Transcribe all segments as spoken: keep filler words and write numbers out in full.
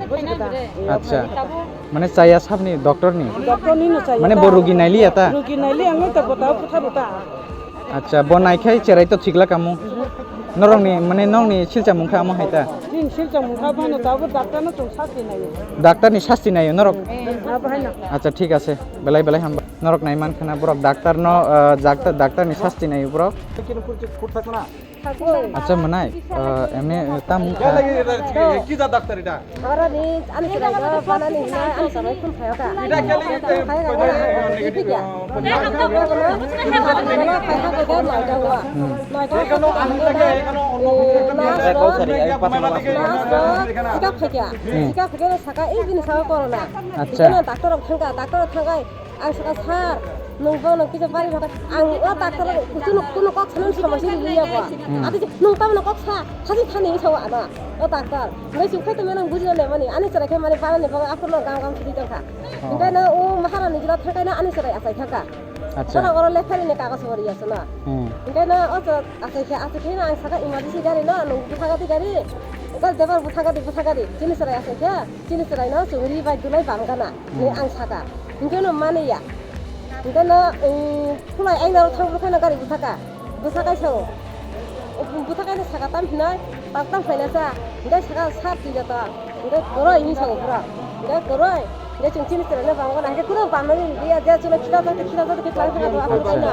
Acha. Mane chaya sabni doctor ni? Doctor ni no chaya. Mane bo rugi nailiya ta? Rugi nailiya ang ta bo ta putha bo ta. Acha, bo naikhai cherai to thikla kamu? Norok ni, mane nokni silcha mungkha amo hai ta? Nini silcha mungkha bano ta bo doctor no chung sasti nayo. Doctor ni sasti nayo norok? Abo hai no. Acha, thik ase. Belai belai hamba. Norok naiman khana borok doctor no, ah, doctor, doctor ni sasti nayo borok. Acha, mwnai, ah, emne, eh, tam wngkha. Ki jat doctor eta? Oro ni ani chwrai do bana ni hwnwi ani chwrai phone khayo kha. Eta khe le, eh, khayo kha, eh, khayo kha. Sikap khaikha, sikap khaikha saka, "Ei bini saka corona." Acha. Bini doctor rok thangkha, doctor rok thangkha. Ang saka, "Sir, nwng bono kisa bari rok." Ang o doctor kuchuk kuno kok sanani somosya ni liya bo. Hmm. Ati je, "Nwng tamno kok sa, hasi thani," hinwi sao ano, o doctor. Hingke chukha tongmani ang bujina lemani, ani chwrai khe mani banani bagwi aphuru no gam gam sidi tongkha. Oh. Hingke no o Maharani jila thangkhe no ani chwrai achai thangkha. Acha. Bono oro lekha rini kagoj bo riya sona. Hmm. Hingke no o chwrai achai khe, achai khe no ang saka emergency gari no, nwng bwthagadi gari, gari driver bwthagadi, bwthagadi, chini chwrai achai khe. Chini chwraino chwng ri bai dulai bam gana, hinwi ang saka. Hingke no mani ya. Hingke no, eh, khulai aina ro thang bwkhai no gari bwsaka. Bwsakai sao. Bwsakai no saka tam hinai, tam tam khaina cha. Hingke saka sat twi jata. Hingke koroi hinwi sao pura. Hingke koroi. Hingke chwng chini chwraino bam gana. Hingke kuno bam nani ya, ya chwngno khita jata, khita jata khe tlang thaka do aphuru kaina.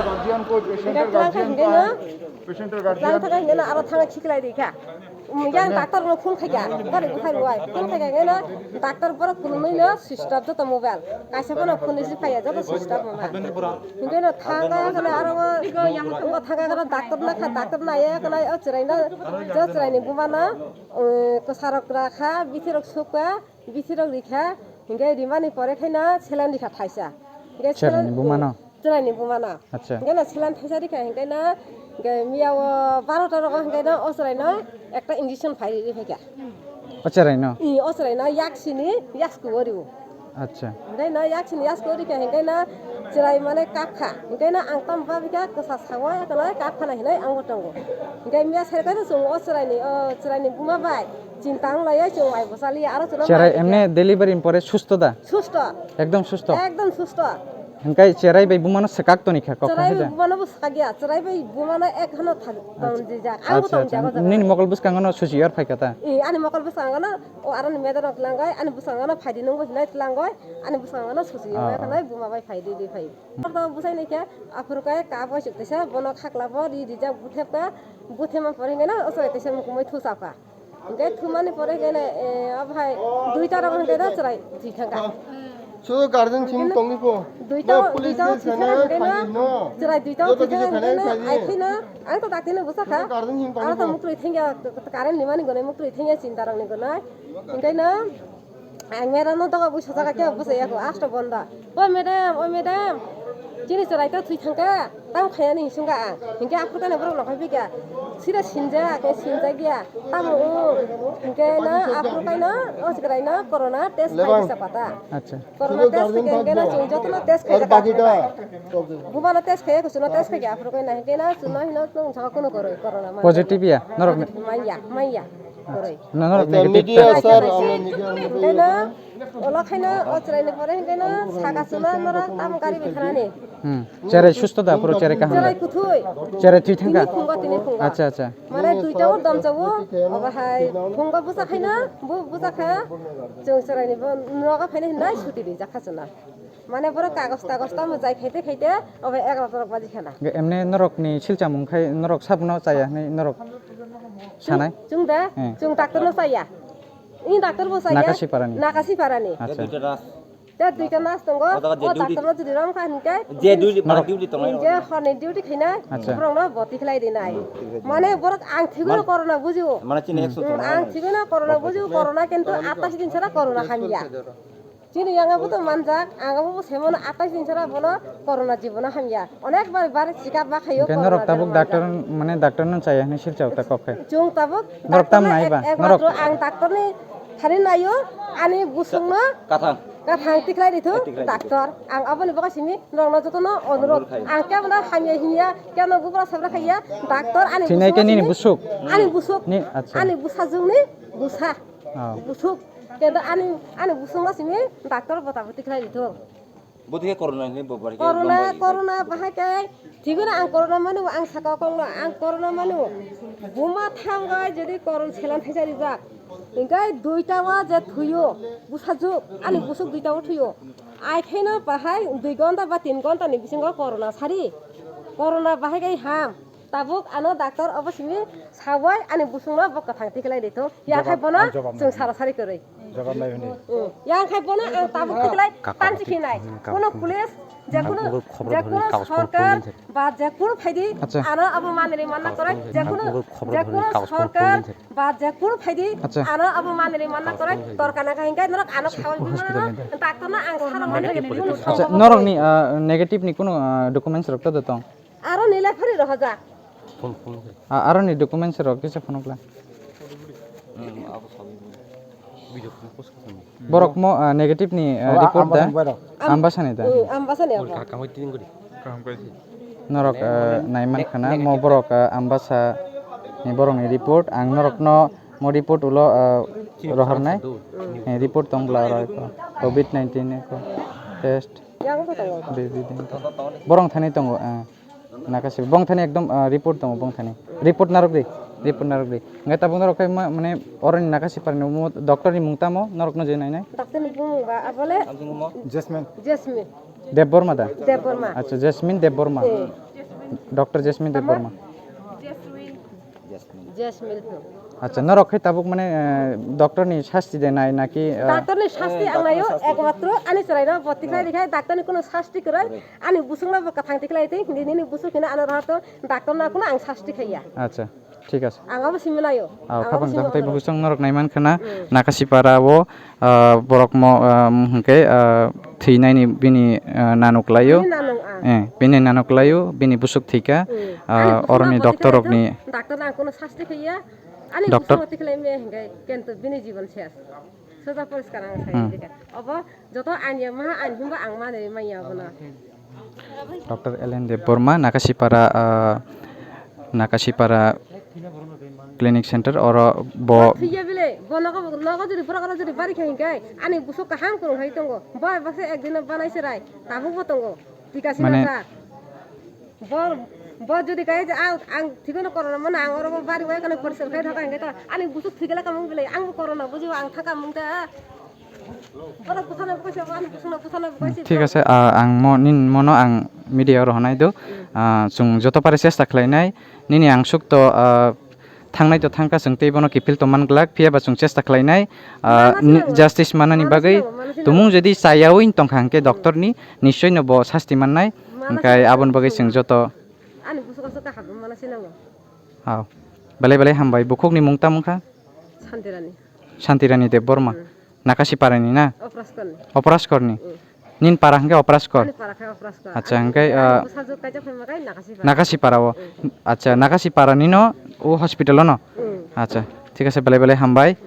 Hingke tlang kha hingke no. Tlang thaka hingke no aro thangna khiklai ri kha. Yang doctor no phone khaikha, gari bukhai rwai. Phone khaikha hingke no doctor borok phunuknwi no switch off joto mobile. Kaisa phano phone receive khaiya, joto switch off mobile. Hingke no thangkha hingke no aro o, o thangkha hingke no doctor nakha, doctor naiya hingke no o chwraino, o chwraini buma no, um, kwsarok rakha, bithirok sukha, bithirok rikha, hingke rimani pore khe no saline rikha thaisa. Hingke chwraini saline buma no? Chwraini buma no. Acha. Hingke no saline thaisa rikha hingke no, hingke miya o barota rogo hingke no o chwraino ekta injection phai ri phaikha. O chwraino? I, o chwraino yak sini yasku o rio. Acha. Hingke no yak sini yasku o rikha hingke no chwrai mane kapkha. Hingke no ang tamo babikha kwsa sawi ya kwlai kapkha na hinui ang bo tongo. Hingke miya sai khe no chwng o chwraini, o chwraini buma bai chinta wng lai ya chwng mai bo chaliya aro chwla. Chwrai mai emne delivery ni pore susto da? Susto. Ekdom susto? Ekdom susto. Hingkai cherai bai bumano swkak toni kha kok. Cherai bai bumano bo swkak ya, cherai bai bumano ek hano thang tong jijak. Ang bo tong jago jago. Nini mokol bwskango no suchi yor phai kha ta? I, ani mokol bwskango no, o aroni medo rok tlanggoi, ani bwskango no phaidi nungbo hinai tlanggoi, ani bwskango no suchi yor phai kha nai buma bai phaidi di phai. Tor to bwsai nai khe, aphuru kai ka bai chuk tesa, bono khakla bo ri rijak buthep ka, buthema pore hingke no, o cherai tesa mukumui thusa kha. Hingke thumani pore hingke no, eh, o bhai, duita rok hingke no cherai thwi thangkha. Sudu guardian simi tongwi po. Duita, duita thwi thangkha hingke no, cherai duita thwi thangkha hingke no, ai thwi no, ang to dakti no bwsa kha. Ang to muktwi thangya, current ni mani gonai muktwi thangya chinta rok ni gonai. Hingke no, ang mera no doga bwsa jaga khe bwsa ya ko, asto bonda. O madam, o madam, chini chwrai to thwi thangkha, tamo khayani hinwi swngkha ang. Hinkhe aphuru kaino borok nokha phikha, sida sinjak, sinjak ya, tamo wng? Hinkhe no aphuru kaino o chwraino corona test khai rwsa pata. Acha. Corona test khai hinkhe no chwng jotono test khai jak aphuru kaino. Bumano test khai, kuchuno test khai aphuru kaino, hinkhe no chwngno hino chwng saka kuno kwrwi corona mano. Positive ya, norok ni? Manya, manya, kwrwi. Norok negative media ta? Sir, amo media. Hinkhe no Olo khaino o chwraini pore hinkhe no saka chwla norok tamo gari bai thanani. Hmm. Cherai susto da, puro cherai kaham da? Cherai kuthwi. Cherai thwi thangkha? Tini phungo, tini phungo. Acha, acha. Mane duita o domcha o, obo hai phungo bwsa khaino, bo bwsa kha, chwng chwraini bo nogo phaino hinai suti rijak kha chwla. Mane borok kagos tagos tamo jai khaite khaite, obo egaroh torok baji khana. Emne norok ni silchamung khai norok sabno chaya hinui norok sanai? Chwng da, hmm, chwng doctor no chaya. Ini doctor bo saya. Nakasiparani. Nakasiparani. Acha. Duita nurse. Te duita nurse tongo. O jaga je o duty, doctor no jodi rom kha hinke. Je duty, norok duty tongo. Inje horni duty khainai. Acha. Borok no boti khlai rinai. Hmm. Mane borok ang thigwi no corona bujiwo. Mane chini ekso. Hmm, ang thigwi no corona bujiwo, corona kintu atais din sara corona hamya. Chini yang abo to manjak, ang abo bo semano atais din sara bono corona jibono hamya. Onek bar bar chikap ba khayo. Hinkhe norok tabuk doctor, mane doctor no chaya hinui silchao ta kok khe. Chwng tabuk norok tam nai ba? Norok ang doctor ni thani naio, ani busung no kathang, kathang tikhlai di thu. Tikhlai di thu doctor. Ang aboni bagwi simi norok no joto no onurod. Onurod khai. Ang kebo no hamya hinya, kebo no bubra sabra khaiya, doctor ani busung. Thinai khe nini busuk? Ani busuk. Ni, acha. Ani busajwk ni busa. Oh. Busuk. Kento ani, ani busungno simi doctor bota boti khlai di thung. Boti khe corona hinwi bo bari khe Corona, lombai. Corona bahai khe thigwi no ang corona manu, ang saka kongno ang corona manu. Buma thangai jodi corona selan thaisa rijak. Hingkai duita o je thuyo, busajuk, ani busuk duita o thuyo. Ai khaino bahai dui gonta ba tin gonta ni bisingo corona sari. Corona bahai khe ham. Tabuk ano doctor obo simi sawai ani busungno bo kwthang tikhlai di thung. Ya khai bono chwng sara sari kwrwi. Jawab nai hwnwi. Hmm. Ya khai bono ang tabuk tikhlai tansi khinai. Kono police, je kono, je kono sorkar ba je kono phaidi ano abo manri manna kwrwi, je kono, je kono sorkar ba je kono phaidi ano abo manri manna kwrwi, torkana kha hingkai norok ano khawai bimana doctor no ang sara manri. Acha, norokni negative ni kono documents rok to tong? Aro nilai phari rohojak. Phone, phone khe. A, aro ni documents rok kisa phone kla. Hmm, abo sabi. Video phone post khe. Borok mo negative ni report da. Ambasa ni da. Hmm, ambasa ni. Abo. Norok naiman khana mo borok ambasa ni borok ni report ang norok no mo report ulo rohornai. Report tong bla oro covid nineteen ko test. Yang ko tongo. Borong thani tongo. Nakasi bongthani ekdom report tongo bongthani. Report narwk di. Report narwk di. Hingke tabuk norok khe mane oroni Nakasi parani doctor ni mung tamo norok no je nainai. Doctor ni bumung ba abole Jasmine. Jasmine. Debbarma da? Debbarma. Acha, Jasmine Debbarma. Doctor Jasmine Debbarma. Jasmine. Jasmine. Acha, norok khe tabuk mane doctor ni sasti de nai naki? Doctor ni sasti ang nayo ekmatro ani chwraino boti khlai rikha, doctor ni kono sasti kwrwi. Ani busungno bo kwthang tikhlai twi, hindi nini busuk hino ano rohor to doctor no kuno ang sasti khaiya. Acha, thik ase. Ang abo simi laio. Ang abo khapang simi tei laio. Busung norok naiman khana, hmm. Nakasi para o, ah, borok mo, ah, hwnkhe, ah, thwinai ni bini, ah, nanuk laio. Bini nanuk, ah. Eh, bini nanuk laio, bini busuk thwika, hmm. Ah, ani busungno oroni bo doctor tikhlai rokni. Doctor no ang kuno sasti khaiya. Ani doctor busungno tikhlai me hwnkhe kento bini jibon ses. Soja poriskar ang sai, hmm. Obo joto ain ya maha ain himba ang manwi manya obono. Doctor L N Debbarma, Nakasipara, ah, Nakasipara Clinic Center, oro bo. Thwiya bile, bo nogo, nogo jodi borok oro jodi bari kha hinkai, ani busuk kaham kwrwng hai tongo. Bo baksa ekdino banai serai, tabuk bo tongo. Tika sina mane ta. Bo, bo jodi kai je, ang, ang thikno corona mano, ang oro bo bari wai kano poriskar khai thaka hingai ta. Ani busuk thikla kamung bile, ang bo corona bujibo, ang thaka mung ta. Oro buthana bukaisi, ani busukno buthana bukaisi. Thik ase, ah, ang mo, nin mono ang media oro honai do. Ah, chwng joto pare chesta khlainai. Nini ang suk to, ah, thangnai to thangkha, chwng tei bono kiphil to man glak, phiya ba chwng chesta khlainai. Ah, justice manani bagwi tumung jodi chayawi tongkha hwnkhe doctor ni, nischoi no bo sasti mannai. Hwnkhe aboni bagwi chwng joto. Ani busuk aswk ta habwi mana sinango. Hao. Belai belai hambai. Bukhukni mung tamo kha? Santirani. Santirani Debbarma. Hmm. Nakasiparani na? Opraskorni. Opraskorni. Hmm. Nin para hwnkhe Opraskor? Ani para khe Opraskor. Acha, hwnkhe, ah, bwsajwk kaijak phai makai Nakasipara. Nakasipara o. Hmm. Acha, Nakasiparani no o hospital o no? Hmm. Acha, thik ase, belai belai hambai.